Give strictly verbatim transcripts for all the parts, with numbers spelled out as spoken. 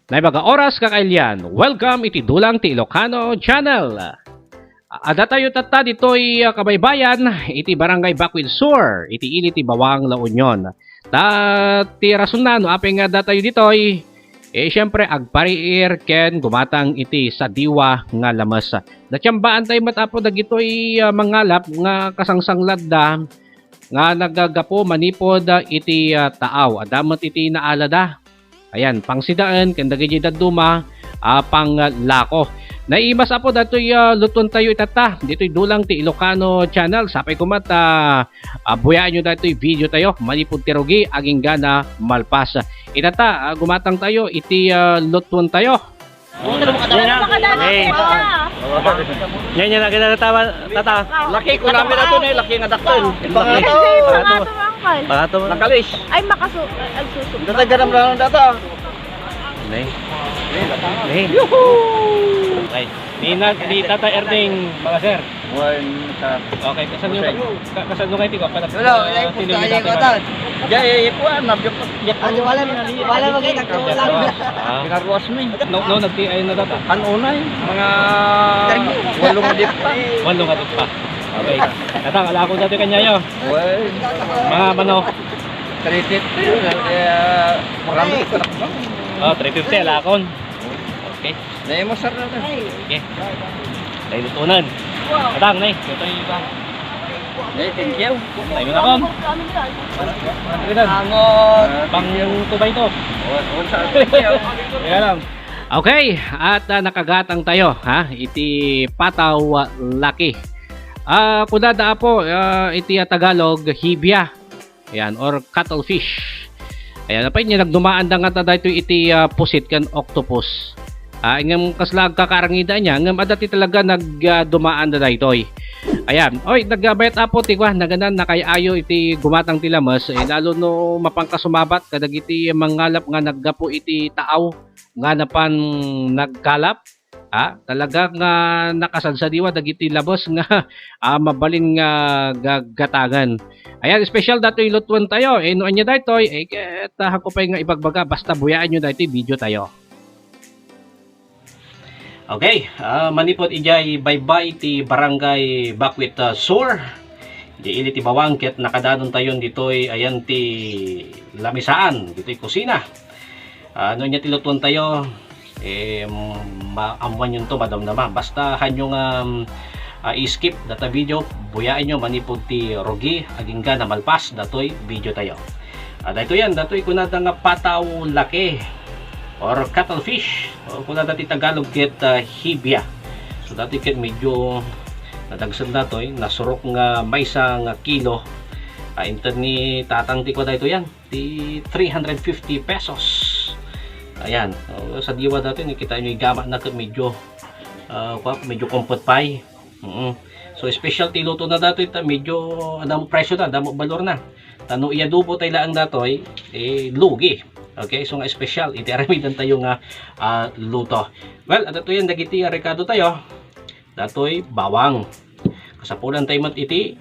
Naibaga oras, kakailian. Welcome iti Dulang ti Ilocano Channel. Adda tayo tatta ditoy, ah, kabaybayan, iti Barangay Bakwit Sur, iti ili ti Bawang, La Union. Ta ti rasonna no apay nga adda tayo ditoy, eh, siyempre, agpariir ken gumatang iti sadiwa nga lames. Natsambaan tayo met, Apo, dagitoy, ah, mangalap nga kasangsanglad da nga naggapu manipud, ah, iti, ah, taaw. Adda met iti naalada. Ayan, pangsidaen ken dagiti dadduma, ah, panglako. Naimas, Apo, datoy, ah, lutuentayo itatta. Ditoy Dulang ti Ilocano Channel. Sapay koma ta, ah, buyaenyo datoy video tayo manipud ti rugi agingga na malpas. Itatta, ah, gumatang tayo iti, ah, lutuentayo. Hey. Yan, yan, laki na tata, tata. Laki, kunami na to, eh, laki nga dakkel. Laki. Pangato. Pangato, uncle. Pangato. Nakalis. Ay, makasu-, ay, agsusu-. Data, ganam lang data. Nay. Nay. Yuhu! Okay. Ni na-, ni Tata Erding, mga sir. Wen, sa Okay, kasano kayo, ka-, kasano kayo, tigo? Wala, wala, ah, yung punta niya, katan. Diya, eh, eh, kuwan, nabiyok. Ano, wala, wala, wala, wala, wala. Ah. Pinaruwas mi. No, no, nagtiay na data. Ano na, eh? Mga walo nga di pa. Walo nga di pa. Okay. Tata, ala ko dati kanyayo. Well, mga mano? Three fifty, eh, marami. Oh, three fifty, alakon. Okay. Nay, masar na to. Okay. Tayo lutunan. Atang, nay. Ito yung iba. Nay, thank you. Tayo na, Kom. Ano yun? Angot. Pang tubay to. Oh, oh, sa thank you. Teka lang. Okay, at, ah, nakagatang tayo, ha, iti pataw, ah, laki. Ah, kunada, Apo, ah, iti, ah, Tagalog, hibia. Ayan, or cuttlefish. Ayan, apay niya nagdumaan da nga ta daytoy iti, ah, pusit ken octopus. Ah, ngem kasla agkakarangida niya, ngem adda ti talaga nag, ah, dumaan da daytoy. Ayan, oy, nagbayat, Apo, ti kua, naganan, nakay-ayo iti gumatang ti lames, eh, lalo no mapan ka sumabat kadagiti mangalap nga naggapu iti taaw nga napan nagkalap. Ha? Talaga nga nakasadsadiwa dagiti lames nga, ah, mabalin nga ga-, gatangen. Ayan, special datoy lutuentayo. Eh, no ania daytoy, eh, ket, ah, haanko pay nga ibagbaga, basta buyaenyo daytoy videotayo. Okay, ah, manipud idiay baybay ti Barangay Bakwit, ah, Sur. Di ili ti Bawang ket nakadanontayon ditoy, ayan ti lamisaan, ditoy kusina. Ah, no ania ti lutuentayo, eh, maammuanyonto, madamdama. Basta haanyo nga, mm, ah, i-skip data video, buyaenyo manipud ti rugi agingga na malpas datoy videotayo. Ah, daytoy yan, datoy kunada nga pataw laki or cuttlefish, o kunada ti Tagalog ket, ah, hibia. So, datoy ket medyo nadagsen datoy, nasurok nga maysa nga kilo. Ah, inted ni Tatang ti kua daytoy yan. Ti three hundred fifty pesos. Ayan. O, sadiwa dati, nakita nyo, igama na ket medyo, ah, kua, medyo kumpot pay. Mm. So, special ti luto na datoy, ta medyo adda met presyo na, adda met balor na. Ta no iadobo tay laeng datoy, eh, lugi. Okay, so nga special, iti aramidan tayo nga, ah, luto. Well, adda to yan, dagiti, ah, rekado tayo. Datoy bawang. Kasapulan tayo met iti,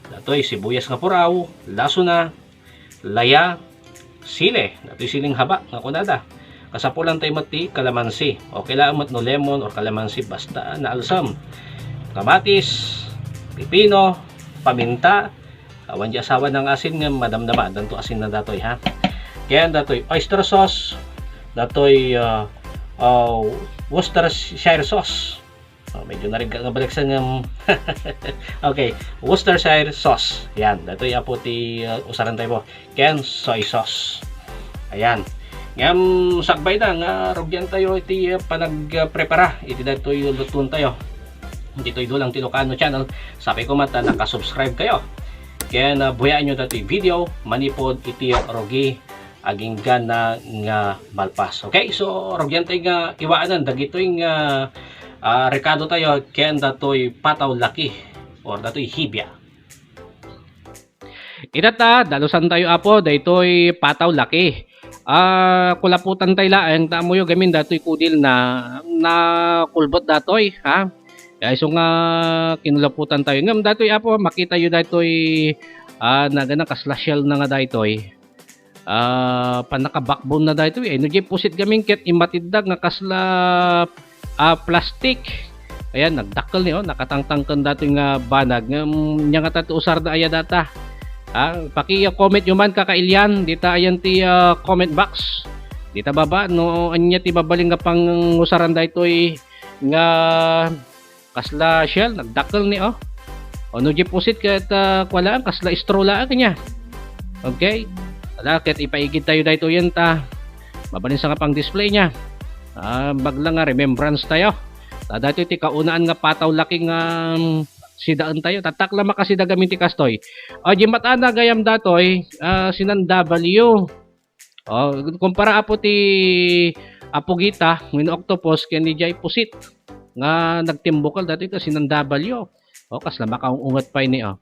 datoy sibuyas nga puraw, lasona, laya, sili, datoy siling haba nga kunada. Kasapulan tayo met ti kalamansi. Okay lang met no lemon or kalamansi, basta naalsem. Kamatis, pipino, paminta, awan di asawa ng asin nga madamdama, danto asin na datoy, ha. Ken datoy oyster sauce, datoy, ah, ah, Worcestershire sauce. Oh, medyo narigga nga baliksan nga, mm, okay, Worcestershire sauce. Yan, datoy, Apo, ti, uh, usaran tayo po. Ken soy sauce. Ayan. Ngem sakbay na nga rugian tayo iti, uh, panagprepara iti datoy lutuentayo. Ditoy Dulang ti Ilocano Channel. Sapay koma ta nakasubscribe kayo. Ken, uh, buyaen nyo datoy video manipod iti rugi agingga na nga malpas. Okay, so rugian tayo nga iwaanan dagitoy nga, ah, rekado tayo ken datoy pataw laki or datoy hibia. Ita ta, dalusan tayo, Apo, daytoy pataw laki. Ah, kulaputan tayo laeng, ta ammoyo gamin datoy kudil na, na kulbot datoy, ha? Kaya isu nga kinulaputan tayo. Ngem datoy, Apo, makita yo daytoy, ah, nagana kasla shell na nga daytoy. Ah, pannaka-backbone na daytoy. Ay, no diay pusit gamin ket immatidda nga kasla, ah, plastic. Ayan, nagdakkel ni, oh, nakatangtangken daytoy nga banag. Ngem, ania ngata ti usarda aya data? Ah, paki-comment yo man, kakailian, dita ayan ti, ah, comment box. Dita baba, no ania ti mabalin nga pangusaran daytoy nga kasla shell, nagdakkel ni, oh. O, no diay pusit ket, ah, kua laeng, kasla straw laeng nia. Okay? Ala, ket ipaigid tayo daytoyen ta mabalin sa nga pang-display nia. Ah, bagla nga remembrance tayo. Ta daytoy ti kaunaan nga pataw laki nga, mm, sidaen tayo. Tattak la makasida gamin ti kastoy. O, diay mat-ana gayam daytoy, ah, sinan W. Oh, kumpara apo ti apugita wenno octopus ken diay pusit nga nagtimbukal daytoy ket sinan W. Oh, kasla makaung-unget pay ni, oh.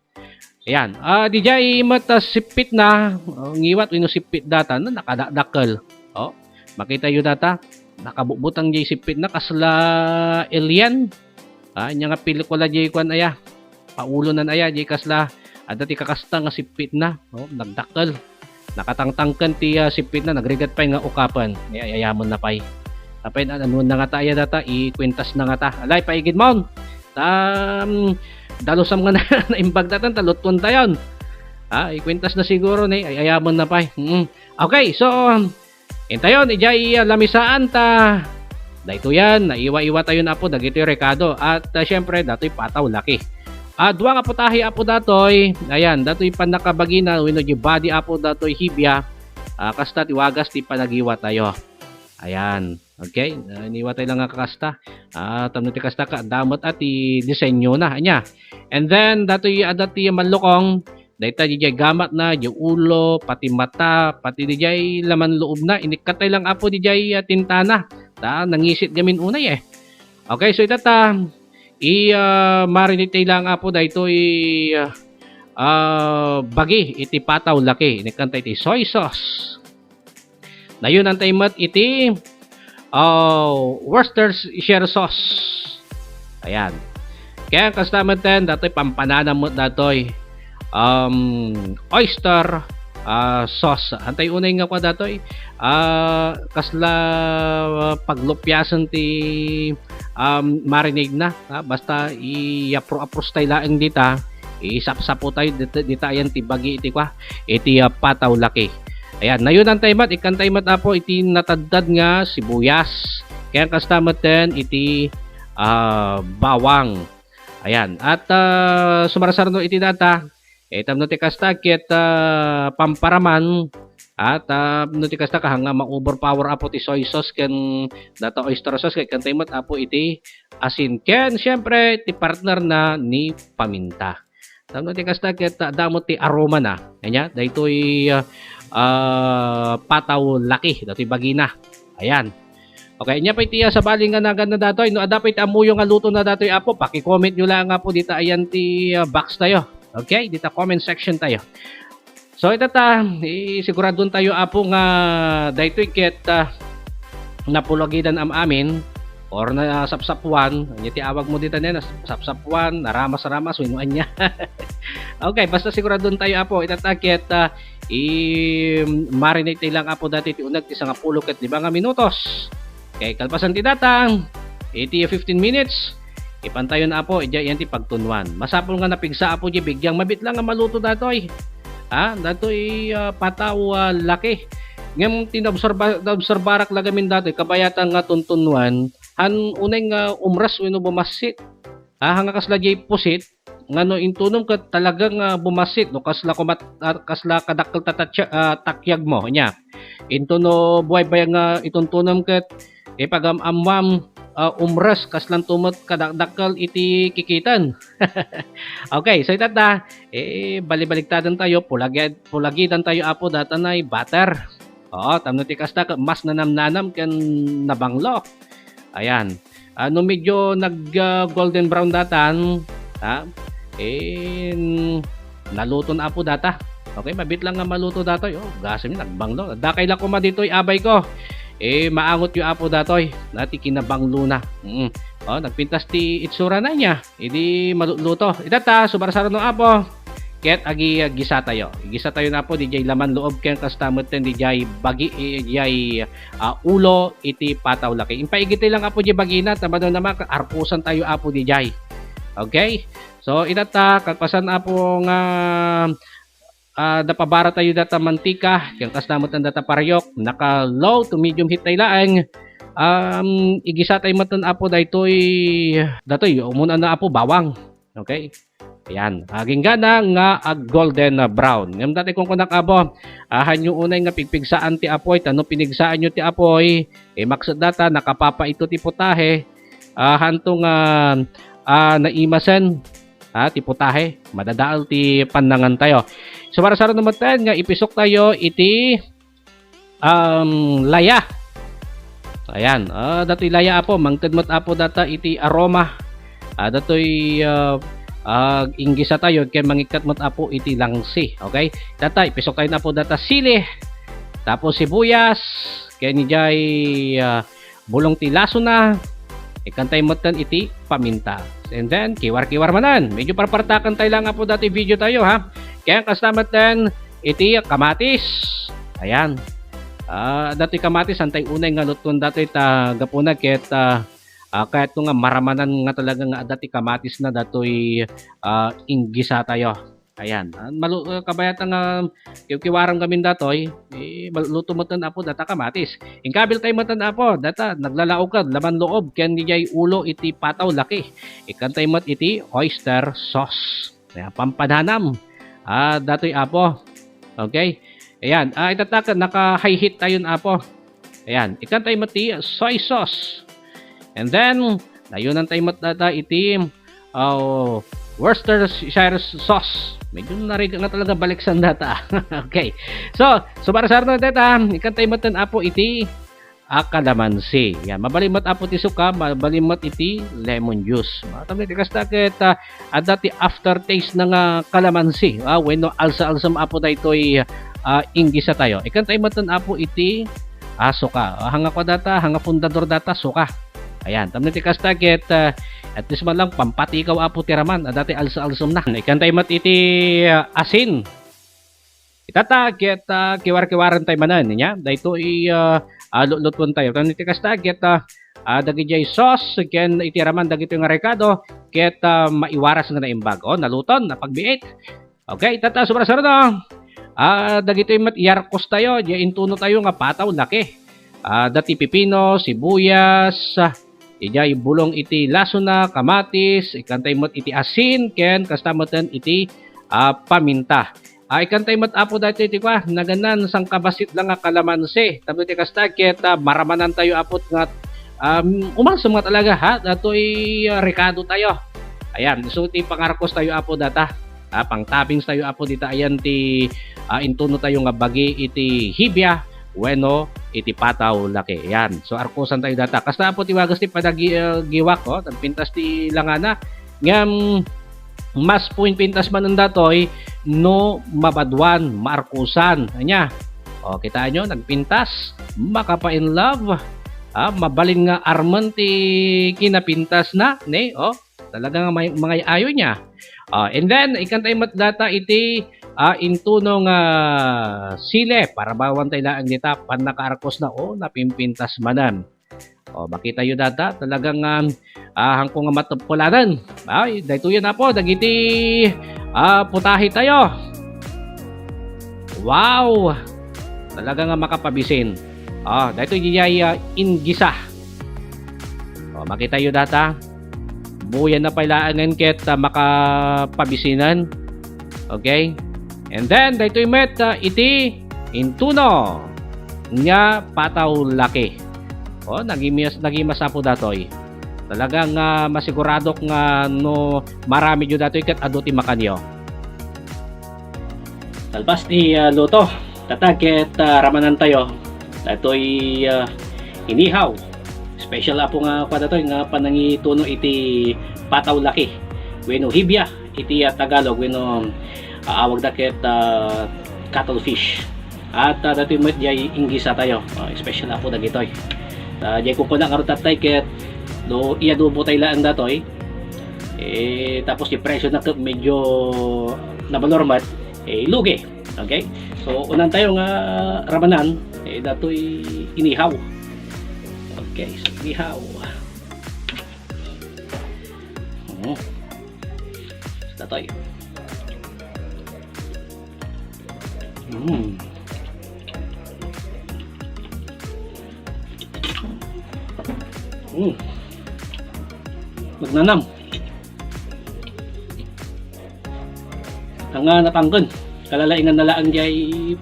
Ayan. Ah, diay met, ah, sippitna, oh, ngiwat wenno sippit data, no, nakadakdakkel. Oh, makita yo data, nakabutbutang diay sippitna, kasla alien. Ah, ania nga pelikula diay kuan aya? Paulonan aya, diay kasla, adda ti kakasta nga sippitna, no? Nagdakkel. Nakatangtangken ti, ah, sippitna, nagrigat pay nga ukapen. Ay, ay-ayamen na pay. Apay, an-, anuenna ngata aya data, ikuentasna ngata. Alay, paigidmon. Ta, mm, dalusam nga na-, naimbag datan, ta luttuentayon. Ah, ikuentasna siguro ni, ay-ayamen na pay. Mm. Okay, so, intayon, idiay, ah, lamisaan ta. Daytoyen, naiwa-iwatayon, Apo, dagitoy rekado. At, ah, siyempre, datoy pataw laki. Ah, dua nga putahe, Apo, datoy. Ayan, datoy pannakabagina, wenno diay body, Apo, datoy hibia. Ah, kasta ti wagas ti panagiwatayo. Ayan. Okay? Ah, iniwatay lang nga kasta. Ah, tapno ti kasta ka, adda met a ti disenyona. Ania? And then, datoy adda ti mallukong, dayta diay gamatna, diay ulo, pati mata, pati diay laman loobna. Inikkatay lang, Apo, diay, ah, tintana. Ta, nangisit gamin unay, eh. Okay, so ita ta, i, ah, marinate tay lang, Apo, daytoy, ah, bagi iti pataw laki. Inikkantay ti soy sauce. Nayunantay met iti, ah, Worcestershire sauce. Ayan. Ken kasta met ten, datoy pampananam met datoy, um, oyster, ah, sauce. Antay unay nga kua datoy, ah, kasla, ah, paglupiasen ti, um, marinade na, ah, basta i-apro-apros tay laeng dita, isapsapo tayo dita, dita ayan ti bagi iti kua, iti, ah, pataw laki. Ayan, nayunan tayo met, ikkan tayo met, Apo, iti natadtad nga sibuyas. Ken kasta met ten iti, ah, bawang. Ayan, at, ah, sumarsarno iti data, eh, tapno ti kasta ket, ah, pamparaman, at, ah, no ti kasta, kaha nga ma-overpower, Apo, ti soy sauce ken data oyster sauce, ket ikkan tayo met, Apo, iti asin. Ken, siyempre, ti partner na ni paminta. Tapno ti kasta ket, ah, adda met ti aroma na. Ania, daytoy, ah, ah, pataw laki, daytoy bagina. Ayan. Okay, ania pay ti, ah, sabali nga naganna datoy? No adda pay ti ammoyo nga luto na datoy, Apo, paki-comment yo lang, Apo, dita ayan ti, ah, box tayo. Okay, dita comment section tayo. So, ita ta, i-, siguradon tayo, Apo, nga daytoy ket, ah, napulagidan am-amin or nasapsapuan, ania ti awag mo dita, ne? Nasapsapuan, naramas-ramas, wenno ania. Okay, basta siguradon tayo, Apo, ita ta ket, ah, i-marinate tayo lang, Apo, dati ti uneg ti sangapulo ket lima nga minutos. Okay, kalpasan ti data, iti fifteen minutes, ipantayon, Apo, idiay iyan ti pagtunwan. Masapul nga napigsa, Apo, di bigyang mabit lang nga maluto datoy. Ha? Datoy, ah, pataw, ah, laki. Ngem ti naobserba-, naobserbarak la gamin datoy, kabayatan nga tuntunwan, han unay nga umres wenno bumassit. Ha, nga kasla diay pusit, nga no intunom ket talaga nga bumassit, no kasla kumat-, ah, kasla kadakkel ta tatya-, ah, takyag mo, nia. Into no buway-buway nga ituntunom ket ipagam-ammoam, ah, umres, kaslanto met kadakdakkel iti kikiten. Okay, so ita ta, eh, balibaligtadan tayo, pulagid-, pulagidan tayo, Apo, data nay butter. Oo, tapno ti kasta, ket mas nanamnanam ken nabanglo. Ayan. Ah, no medyo nag, ah, golden brown datan, ha? Eh, naluto na, Apo, data. Okay, mabit lang nga maluto datoy. Oh, gasem, nagbanglo. Dakay la koma ditoy, abay ko. Eh, maangot yo, Apo, datoy. Dati kinabanglo na. Mm. Oh, nagpintas ti itsura na niya. Idi malutluto. Ita ta, sumarsarno, Apo. ket agi-, gisatayo. Igisatayo na, Apo, diay laman loob ken kasta metten diay bagi-, diay, ah, ulo iti pataw laki. Impaigitay lang, Apo, diay bagina, ta madama, arkusantayo, Apo, diay. Okay? So, itatta, kalpasan, Apo, nga, ah, napabaratayo data mantika, ken kasta metten data parayok, naka low to medium heat tay laeng. Um, igisatay metten, Apo, daytoy, datoy, umuna na, Apo, bawang. Okay? Ayan. Aginggana nga ag-golden, ah, brown. Ngem datoy kunkunak, Apo, ah, hanyo unay nga pigpigsaan ti apoy, ta no pinigsaanyo ti apoy, eh, maksud data, nakapapaito ti putahe, ah, hanto nga, ah, naimasen, ah, ti putahe, madadael ti pannangantayo. So, para sa metten nga ipisoktayo iti um, laya. Ayan, ah, datoy laya, Apo, mangted met, Apo, data iti aroma. Ah, datoy, ah, ah, inggisatayo, ken mangikkat met, Apo, iti langsi. Okay? Data, ipisoktayo na, Apo, data sili. Tapos sibuyas, ken idiay, ah, bulong ti lasona. Ikantay metten iti paminta. And then, kiwar-kiwar manen. Medyo parpartakan tayo lang, Apo, datoy video tayo, ha. Ken kasta metten, iti kamatis. Ayan. Ah, datoy kamatis, santay unay nga luton datoy ta gapuna ket, ah, ah, kayatko nga maramanan nga talaga nga adda ti kamatis na datoy, ah, inggisatayo. Ayan. Ah, malu-, ah, kabayatan nga kiwkiwaram gamin datoy, eh, maluto metten, Apo, data kamatis. Inkabiltay metten, Apo, data naglalaukad, laman loob, ken diay ulo iti pataw laki. Ikantay met iti oyster sauce. Ayan, pampananam. Ah, datoy, Apo. Okay? Ayan, ah, itatta, naka-high heat tayon, Apo. Ayan, ikantay met ti soy sauce. And then, nayonantay met data iti, ah, Worcestershire sauce. Medyo narigat nga talaga baliksan data. Okay. So, so para sa data, ikantay metten, Apo, iti a kalamansi. Yan, mabalin met, Apo, ti suka, mabalin met iti lemon juice. Matam iti kasta ket, ah, adda ti aftertaste na nga kalamansi. Ah, wenno alsa-alsam, Apo, daytoy, ah, inggisatayo. Ikantay metten, Apo, iti, ah, suka. Ah, hanga kua data, hanga fundador data, suka. Ayan, tapno ti kasta ket, ah, at least man lang pampatikaw, Apo, ti raman, adda ti alsa-alsam na. Ikantay met iti, ah, asin. Itatta ket, ah, kiwar-kiwaren tayo manen, nya? Daytoy, ah, ah, lutlutuentayo. Ken iti kasta ket, ah, ah, dagidiay sauce, ken iti raman dagitoy nga rekado, ket, ah, maiwaras nga naimbag. O, naluton, napagbiit. Okay, itatta, sobra-sobra, no? Ah, dagitoy met iyarkostayo, diay intunotayo nga pataw laki. Ah, dati pipino, sibuyas, ah, idiay bulong iti lasona, kamatis, ikantay met iti asin, ken kasta metten iti, ah, paminta. Ah, ikantay met, Apo, daytoy ti kua, naganan sangkabassit la nga kalamansi. Tapno ti kasta, ket, ah, maramanantayo, Apo, nga, um, umalsem nga talaga, ha? Datoy, ah, rekadotayo. Ayan, so ti pangarkostayo, Apo, data. Ah, pangtoppingstayo, Apo, dita, ayan ti, ah, intunotayo nga bagi iti hibia wenno iti pataw laki. Ayan. So, arkosantayo data. Kasta, Apo, ti wagas ti panagi-, ah, giwak, oh, nagpintas ti langana. Ngem, mas puminpintas manen datoy no mabaduan, maarkosan. Ania? O, kitaenyo, nagpintas, makapa-in love. Ah, mabalin nga armen ti kinapintasna, ne? O, talaga nga may, mangay-ayo nia. Ah, and then, ikantay met data iti, ah, intuno nga sili, para bawantay laeng dita, pannakaarkosna, o, napimpintas manen. O, makitayo data, talagang, ah, ah, hanko nga matepelanan. Ay, daytoyen, Apo, dagiti, ah, putahitayo. Wow! Talaga nga makapabisin. Ah, daytoy diay, ah, inggisa. O, makitayo data. Buyan na pay laengen ket, ah, makapabisinan. Okay? And then, daytoy met, ah, iti intuno nga pataw laki. O, nagimas-, nagimasapo datoy. Talagang, ah, masiguradok nga no maramidyo datoy ket adu ti makanyo. Kalpas ti, ah, luto, itatta ket, ah, ramanantayo. Datoy, ah, inihaw. Special, Apo, nga kua datoy nga panangituno iti pataw laki. Wenno hibia iti, ah, Tagalog, wenno, ah, awagda ket, ah, cuttlefish. At, ah, datoy met diay inggisatayo. Ah, special, Apo, dagitoy. Ah, diay kunkuna ngarud, tatay, ket no iadobo tayo laeng datoy, eh, tapos ti presyo na ket medyo nabalor met, eh, lugi. Okay? So, unaan tayo nga ramanan, eh, datoy inihaw. Okay, so inihaw. Hmm. Datoy. Hmm. Hmm. Magnanam. Ania, napangken. Kalalaingan na laeng jay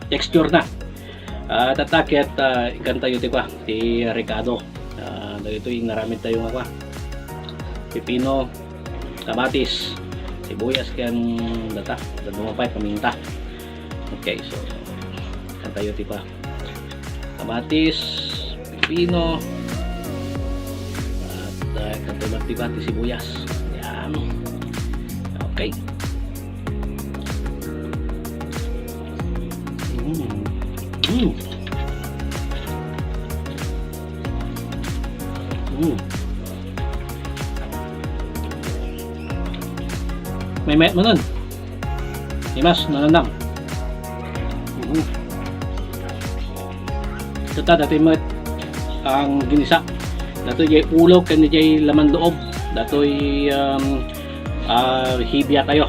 texture na. Ah, tatta ket, ah, ikkan tayo ti kua, ti rekado. Ah, dagitoy inaramid tayo nga kua. Pipino, kamatis, sibuyas, ken data, dadduma pay paminta. Okay, so, ikkan tayo ti kua. Kamatis, pipino, at, ah, ikkan tayo met ti kua, ti sibuyas. Yan. Okay. Mm. Mm. Mm. Maymayat manen. Imas, nananam. Mhm. Ita, datoy met ang ginisa. Datoy jay ulo ken jay laman loob. Datoy, um, ah, hibia tayo.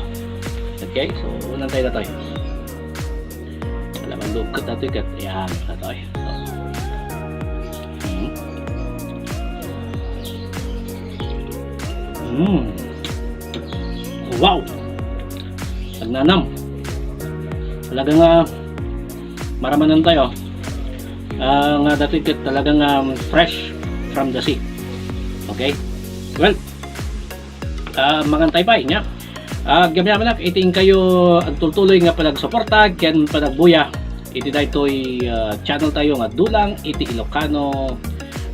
Okay, so, unaan tayo datoy. Laman loob ket datoy ket. Yan, datoy. Mm. Mm. Wow! Nagnanam. Talaga nga maramanan tayo. Ah, nga datoy ket talaga nga fresh from the sea. Okay? Well, ah, mangan tayo pay, nia. Ah, agyamanak iti inkayo agtultuloy nga panagsuporta ken panagbuya iti daytoy, ah, channel tayo nga Dulang iti Ilocano,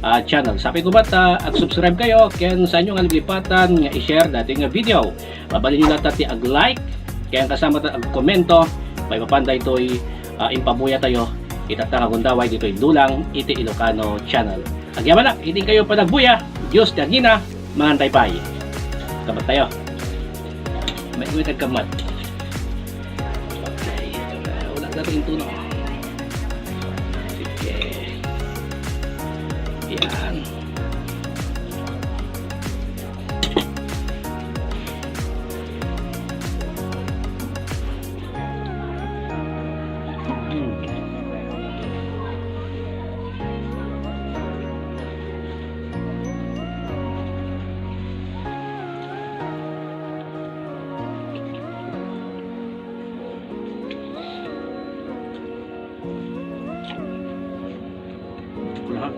ah, channel. Sapay koma ta ag-subscribe kayo ken saanyo nga liglipatan nga i-share daytoy nga video. Mabalinyo latta ti ag-like ken kasama ta agkomento maipapan daytoy, ah, impabuya tayo itatta nga gundaway ditoy Dulang iti Ilocano channel. Agyamanak iti inkayo panagbuya. Dios ti agina. Mangan tayo pay. Kamat tayo. May uwi tagkamat. Okay. Wala na rin ito, no? Sige. Yan. Lahat.